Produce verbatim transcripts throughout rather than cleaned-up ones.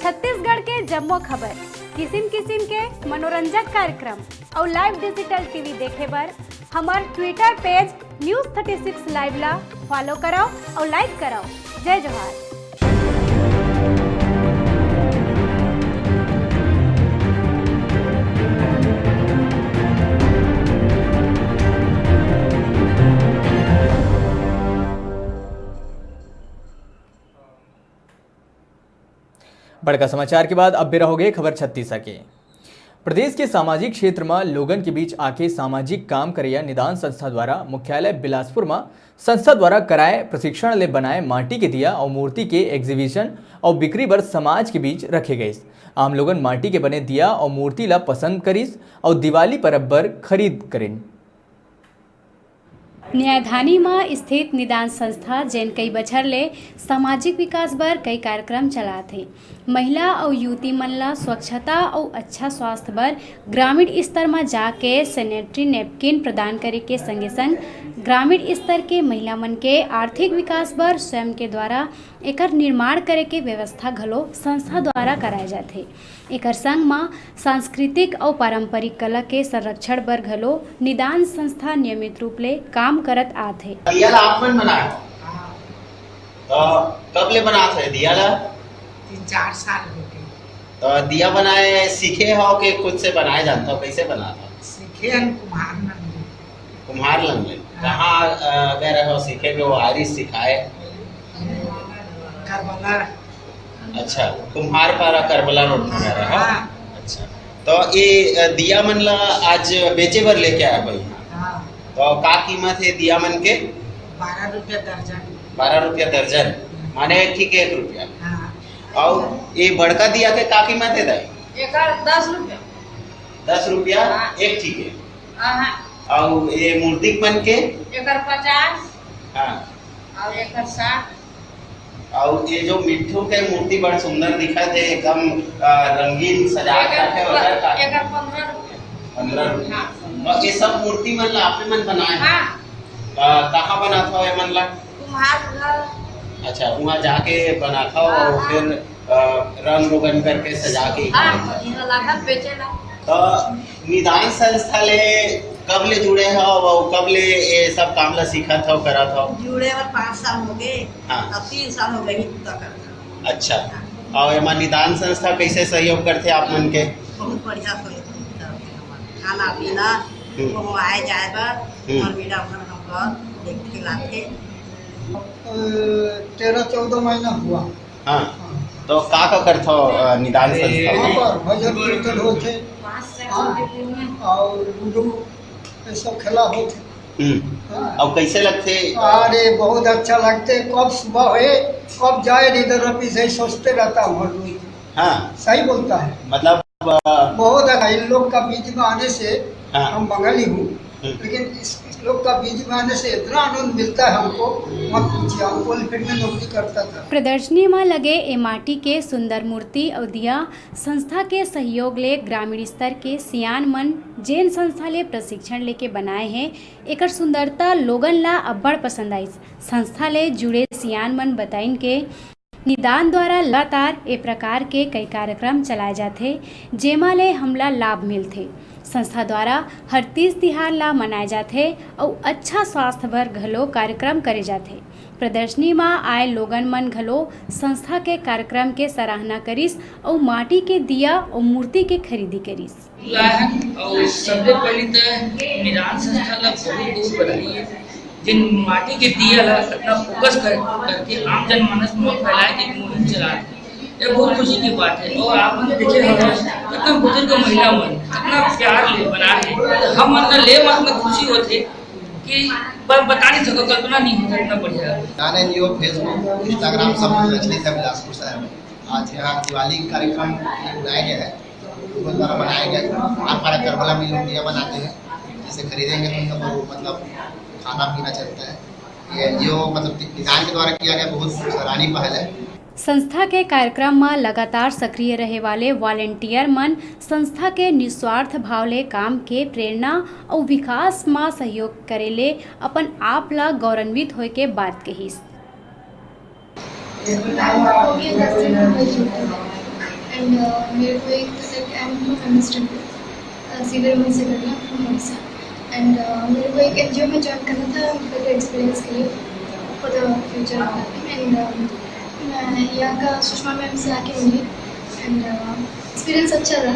छत्तीसगढ़ के जम्मो खबर, किसिम किसिम के मनोरंजक कार्यक्रम अउ live digital TV देखे बर हमर Twitter page News Thirty Six Live ला follow करव अउ like करव। जय जोहार। बड़का समाचार के बाद अब बेरा होगे खबर छत्तीसा के। प्रदेश के सामाजिक क्षेत्र म लोगन के बीच आके सामाजिक काम करइया निदान संस्था द्वारा मुख्यालय बिलासपुर म संस्था द्वारा कराए प्रशिक्षण ले बनाए माटी के दिया अउ मूर्ति के exhibition अउ बिक्री बर समाज के बीच रखे गइस। आम लोगन माटी के बने दिया अउ मूर्ति ला पसंद करिस अउ दिवाली परब बर खरीद करिन। न्यायधानी म स्थित निदान संस्था, जेन कई बछर ले सामाजिक विकास बर कई कार्यक्रम चलात हे, महिला अउ युवती मन ल स्वच्छता अउ अच्छा स्वास्थ्य बर ग्रामीण स्तर म जाके sanitary napkin प्रदान करे के संगे संग ग्रामीण स्तर के महिला मन के आर्थिक विकास बर स्वयं के द्वारा एकर निर्माण करे के व्यवस्था घलो संस्था द्वारा कराए जाथे। एकर संग म सांस्कृतिक अउ पारंपरिक कला के संरक्षण बर घलो निदान संस्था नियमित रूप ले काम करत आत हे। दिया ला आप मन बनाए हो? हाँ। तो कब ले बनात हे दिया ला? तीन चार साल हो गए। तो दिया बनाए सीखे हो कि खुद से बनाए जानता हो? कैसे बनाता हो? सीखे हन कुम्हार मन ले। कुम्हार मन ले? हाँ। कहाँ, अ, गए रहे हो सीखे के, वो आरिस सिखाए? करबला। अच्छा, कुम्हार पारा करबला रोड में रहा। हाँ। अच्छा, तो ये, अ, दिया मन ला आज बेचे बर लेके आया भाई? हाँ। तो का कीमत हे दिया मन के? बारह रुपया दर्जन। बारह रुपया दर्जन, माने एक ठीक एक रुपया। हाँ। अउ ये बड़का दिया के का कीमत हे दाई? एकर दस रुपया। दस रुपया हाँ। एक ठीक हे। हाँ, हाँ। अउ ये मूर्ति मन के? एकर पचास। हाँ। अउ एकर साठ। अउ ये जो मिट्ठू के मूर्ति बड़ सुंदर दिखत हे, एकदम, अ, रंगीन सजावट एकर करके प-, ओकर का? एकर पंद्रह रुपया। पंद्रह रुपया। हाँ। अउ ये सब मूर्ति मन ला आपे मन बनाए? हाँ। अ, कहाँ बनात हो ये मन ला? कुम्हार घर। अच्छा, वहाँ जाके बनात हो हाँ, अउ हाँ। फिर, अ, रंग रोगन करके सजा के हाँ, यहाँ लागत बेचे ला। तो निदान संस्था ले कब ले जुड़े हो अउ कब ले ये सब काम ला सीखत हो, करत हो? जुड़े बर पाँच साल हो गए, हाँ। अब तीन साल हो गए ही पूरा करता। अच्छा, हाँ। अउ एमा निदान संस्था कैसे सहयोग करथे आप मन के? बहुत बढ़िया सहयोग करथे हमर। खाना पीना, हम्म। वो आए जाए बर, हम्म। और मेरा घर हमको देख के लाथे। अ, तेरह चौदह महीना हुआ। हाँ। हाँ। तो का का करथो, अ, निदान संस्था? वहाँ पर भजन कीर्तन होथे। हाँ, और लूडो ये सब खेला होथे। हम्म। हाँ। अउ कैसे लगथे? अरे, बहुत अच्छा लगथे। कब सुबह होए, कब जाए, इधर वापिस यही सोचते रहता हूँ हर रोज। हाँ। सही बोलता है। मतलब, अ, बहुत अच्छा। इन लोग का बीच में आने से हाँ। हम बंगाली हूँ, हम्म। लेकिन इस, इस लोग का बीच में आने से इतना आनंद मिलता है हमको, मत पूछिए। हम कोल फील्ड में नौकरी करता था। प्रदर्शनी म लगे ए माटी के सुंदर मूर्ति अउ दिया संस्था के सहयोग ले ग्रामीण स्तर के सियान मन जेन संस्था ले प्रशिक्षण लेके बनाए हे, एकर सुंदरता लोगन ला अब्बड़ पसंद आइस। संस्था ले जुड़े सियान मन बताइन के निदान द्वारा लगातार ए प्रकार के कई कार्यक्रम चलाए जाथे, जेमा ले हमला लाभ मिलथे। संस्था द्वारा हर तीज तिहार ला मनाए जाथे अउ अच्छा स्वास्थ्य बर घलो कार्यक्रम करे जाथे। प्रदर्शनी म आए लोगन मन घलो संस्था के कार्यक्रम के सराहना करिस अउ माटी के दिया अउ मूर्ति के खरीदी करिस। लाए हन अउ सबले पहिली त निदान संस्था ला बहुत बहुत बधाई हे, जेन माटी के दिया ला इतना फोकस कर, करके आम जनमानस में फैलाए के मुहिम चला हे। ये बहुत खुशी की बात है। और आप मन देखे हो कितना बुजुर्ग महिला मन कितना प्यार ले बना हे, हम मन ला ले मन में खुशी होथे कि ब-, बता नहीं सको, कल्पना नहीं होता इतना बढ़िया। निदान एनजीओ Facebook, Instagram सब कुछ प्रचलित है बिलासपुर शहर में। आज यहाँ दिवाली कार्यक्रम बुलाया गया है, लोगों द्वारा बनाया गया है। हमारा करबला में लोग दिया बनाते हैं, जिसे खरीदेंगे तो उनका बहुत, मतलब, खाना पीना चलता है। ये एनजीओ, मतलब, निदान के द्वारा किया गया बहुत सराहनीय पहल है। संस्था के कार्यक्रम म लगातार सक्रिय रहे वाले वॉलंटियर मन संस्था के निस्वार्थ भाव ले काम के प्रेरणा अउ विकास म सहयोग करे ले अपन आप ल गौरवान्वित होए के बात कहिस। मेरे को एक, like, I am from M S W, severe women से करना, from उड़ीसा। एंड मेरे को एक एनजीओ में ज्वाइन करना था बेटर एक्सपीरियंस के लिए, for the future of. And मैं यहाँ का सुषमा मैम से आके मिली, एंड एक्सपीरियंस अच्छा रहा,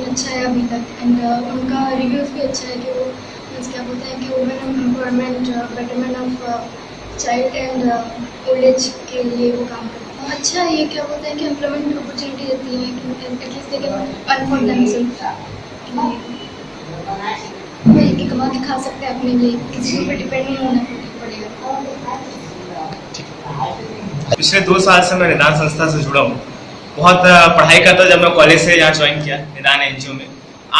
अच्छा है अभी तक। एंड उनका रिव्यूज भी अच्छा है कि वो मीन्स क्या बोलते हैं कि women empowerment, betterment of child and old age के लिए वो काम करते हैं। अच्छा, ये क्या बोलते हैं कि एम्प्लॉयमेंट अपॉर्चुनिटी देती है कि at least they can earn for themselves, कि कमा के खा सकते हैं अपने लिए, किसी के ऊपर डिपेंड नहीं होना पड़ेगा। पिछले दो साल से मैं निदान संस्था से जुड़ा हूँ। बहुत पढ़ाई करता जब मैं कॉलेज से यहाँ ज्वाइन किया निदान एनजीओ में।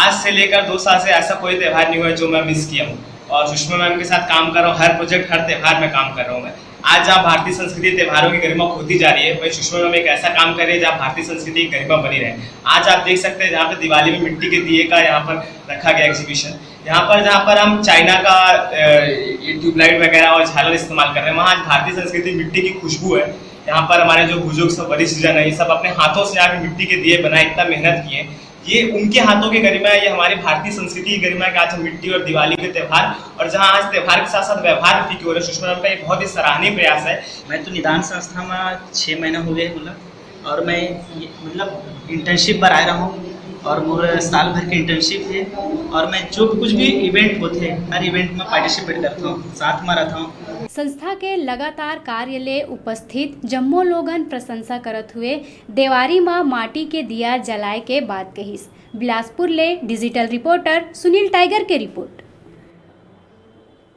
आज से लेकर दो साल से ऐसा कोई त्यौहार नहीं हुआ जो मैं मिस किया हूँ। और सुषमा मैम के साथ काम कर रहा हूँ, हर प्रोजेक्ट, हर त्यौहार में काम कर रहा हूँ मैं। आज जहाँ भारतीय संस्कृति त्यौहारों की गरिमा खोती जा रही है, वही सुषमा मैम एक ऐसा काम कर रही है जहाँ भारतीय संस्कृति की गरिमा बनी रहे। आज आप देख सकते हैं जहाँ पे दिवाली में मिट्टी के दिए का यहाँ पर रखा गया एग्जीबिशन, यहाँ पर जहाँ पर हम चाइना का ट्यूबलाइट वगैरह और झालर इस्तेमाल कर रहे हैं, वहाँ आज भारतीय संस्कृति मिट्टी की खुशबू है। यहाँ पर हमारे जो बुजुर्ग सब वरिष्ठ जन है, ये सब अपने हाथों से यहाँ मिट्टी के दिए बनाए, इतना मेहनत किए। ये उनके हाथों की गरिमा है, ये हमारी भारतीय संस्कृति की गरिमा है कि आज हम मिट्टी और दिवाली के त्यौहार, और जहाँ आज त्यौहार के साथ साथ व्यवहार भी हो रहे हैं। सुषमा मैम का ये बहुत ही सराहनीय प्रयास है। मैं तो निदान संस्था में छः महीना हो गया है बोला, और मैं मतलब इंटर्नशिप पर आ रहा हूँ और मोर साल भर के इंटर्नशिप है। और मैं जो कुछ भी इवेंट होते हैं, हर इवेंट में पार्टिसिपेट करता हूँ, साथ में रहता हूँ। संस्था के लगातार कार्य ले उपस्थित जम्मो लोगन प्रशंसा करत हुए देवारी म माटी के दिया जलाए के बात कहिस। बिलासपुर ले डिजिटल रिपोर्टर सुनील टाइगर के रिपोर्ट।